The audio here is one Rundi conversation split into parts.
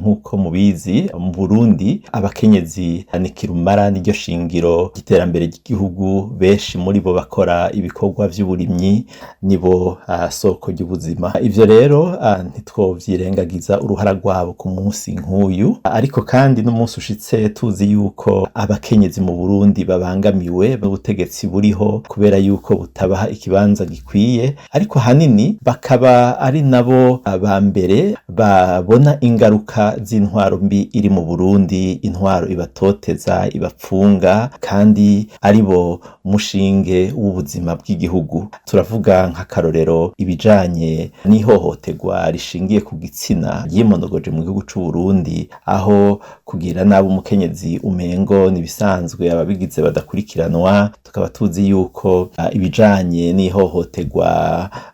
Nk'uko mubizi, mu Burundi abakenyezi ni kirumara, niryo shingiro ry'iterambere ry'igihugu. Benshi muri bo bakora ibikorwa vy'uburimyi, nibo soko ry'ubuzima. Ivyo rero ntitwovyirengagiza uruhara rwabo ku munsi nk'uyu. Ariko kandi n'umunsi ushitse tuzi yuko abakenyezi mu Burundi babangamiwe n'ubutegetsi buriho, kubera yuko butabaha ikibanza gikwiye, ariko hanini bakaba ari nabo ba mbere babona ingaruka z'intwaro mbi iri mu Burundi, intwaro ibatoteza, ibapfunga, kandi aribo mushinge w'ubuzima bw'igihugu. Turavuga nk'akarorero ibijanye n'ihohoterwa rishingiye ku gitsina ryimonogoje mu gihugu c'u Burundi, aho kugira nabi umukenyezi umengo nibisanzwe, ababigize badakurikiranwa. Tukaba tuzi yuko ibijanye n'ihohoterwa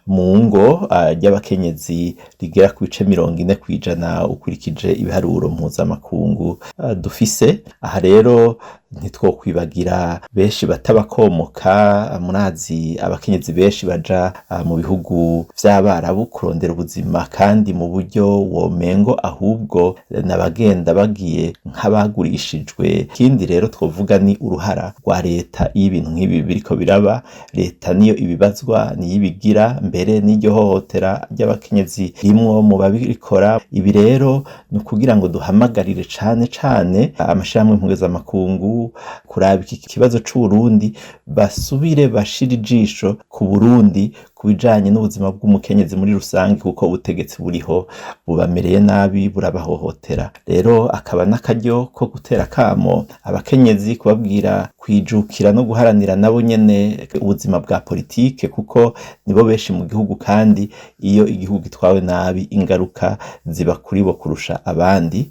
mu ngo ry'abakenyezi rigera ku bice 40% ukurikije ibiharuro mpuzamakungu dufise. Aha rero ntitwokwibagira benshi batabakomoka. Murazi abakenyezi benshi baja mu bihugu vy'Abarabu kurondera ubuzima, kandi mu buryo womengo ahubwo nabagenda bagiye nk'abagurishijwe. Ikindi rero twovuga ni uruhara rwa leta. Iyo ibintu nk'ibi biriko biraba, leta niyo ibibazwa, niyo ibigira, mbere n'iryo hohotera ry'abakenyezi rimwo mu babikora. Ibi rero ni ukugira ngo duhamagarire cane cane amashirahamwe mpuzamakungu kuraba iki kibazo c'Uburundi, basubire bashire ijisho ku Burundi ku bijanye n'ubuzima bw'umukenyezi muri rusange, kuko ubutegetsi buriho bubamereye nabi, burabahohotera. Rero akaba n'akaryo ko gutera kamo abakenyezi, kubabwira kwijukira no guharanira nabo nyene ubuzima bwa politike, kuko nibo benshi mu gihugu, kandi iyo igihugu gitwawe nabi ingaruka ziba kuri bo kurusha abandi.